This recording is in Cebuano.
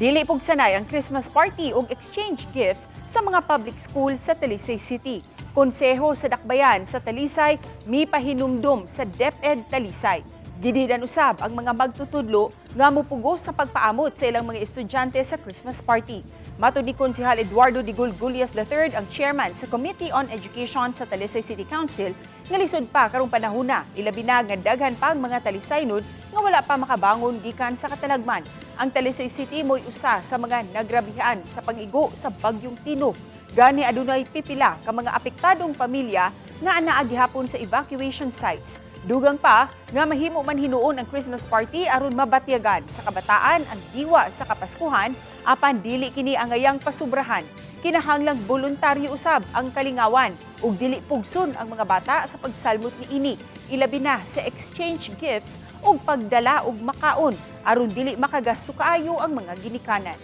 Dili pugsanay ang Christmas party ug exchange gifts sa mga public school sa Talisay City. Konseho sa Dakbayan sa Talisay mipahinumdum sa DepEd Talisay. Gididan usab ang mga magtutudlo nga mupugos sa pagpaamot sa ilang mga estudyante sa Christmas party. Matod ni Konsehal Eduardo de Gulgulias III, ang chairman sa Committee on Education sa Talisay City Council, nga lisod pa karong panahona, ilabi na nga daghan pa ang mga Talisaynon nga wala pa makabangon gikan sa katalagman. Ang Talisay City mo'y usa sa mga nagrabihan sa pag-igo sa bagyong Tino. Gani adunay pipila ka mga apektadong pamilya nga anaa gihapon sa evacuation sites. Dugang pa nga mahimo man hinuon ang Christmas party aron mabatyagan sa kabataan ang diwa sa Kapaskuhan, apan dili kini angayang pasubrahan. Kinahanglang voluntaryo usab ang kalingawan ug dili pugson ang mga bata sa pagsalmot niini, ilabi na sa exchange gifts ug pagdala og makaon aron dili makagasto kaayo ang mga ginikanan.